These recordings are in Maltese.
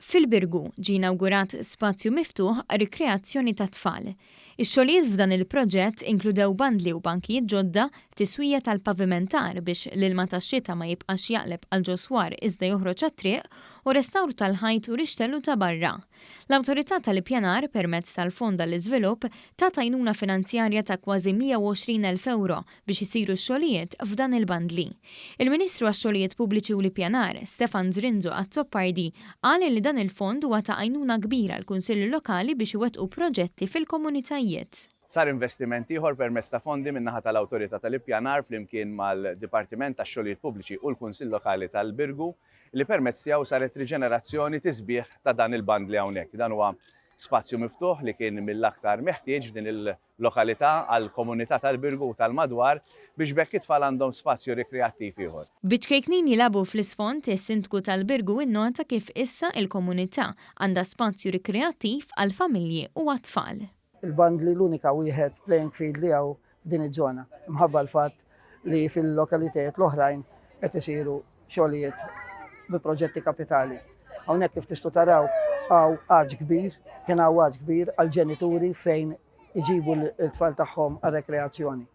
Fil-Birgu ġie inawgurat spazju miftuħ għar-rikreazzjoni tat-tfal. Ix-xogħlijiet f'dan il-proġett inkludew bandli u bankijiet ġodda, tiswija tal-pavimentar biex l-ilma tax-xita ma jibqax jaqleb għal ġo swar iżda joħroġ għat-triq u restawr tal-ħajt u rixtellu ta' barra. L-Awtorità tal-Ippjanar, permezz tal-Fond għall-Iżvilupp, tat għajnuna finanzjarja ta' kważi 120,000 ewro biex isiru x-xogħlijiet f'dan il-bandli. Il-Ministru għax-Xogħlijiet Pubbliċi u l-Ippjanar, Stefan Zrinzo Azzopardi, qal li dan il-fond huwa ta' għajnuna kbira għall-Kunsilli Lokali biex iwettqu proġetti fil-komunitajiet. Sar investiment ieħor permezz ta' fondi min-naħa tal-Awtorità tal-Ippjanar flimkien mal-Dipartiment tax-Xogħlijiet Pubbliċi u l-Kunsill Lokali tal-Birgu li permezz tiegħu saret riġenerazzjoni tisbiħ ta' dan il-bandli hawnhekk. Dan huwa spazju miftuħ li kien mill-aktar meħtieġ f'din il lokalità għall-komunità tal-Birgu u tal-madwar biex b'hekk it-tfal għandhom spazju rikreattiv ieħor. Biċ-ċkejknin jilagħbu fl-isfond, is-Sindku tal-Birgu innota kif issa il-komunità għandha spazju rikreattiv għall-familji u għat-tfal. Il-bandli l-unika wieħed playing field li hawn f'din iż-żona, imħabba l-fatt li fil-lokalitajiet l-oħrajn qed isiru xogħlijiet bi proġetti kapitali. Hawnhekk kif tistgħu taraw hawn għaġ kbir, kien hawn għaġ kbir għall-ġenituri fejn iġibu l-tfal tagħhom għar-rekreazzjoni.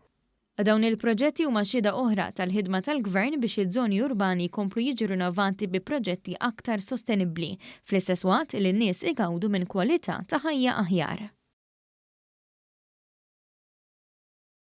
Dawn il-proġetti huma xhieda oħra tal-ħidma tal-Gvern biex iż-żoni urbani jkomplu jiġu rinnovati bi proġetti aktar sostenibbli, fl-istess waqt li n-nies igawdu minn kwalità ta' ħajja aħjar.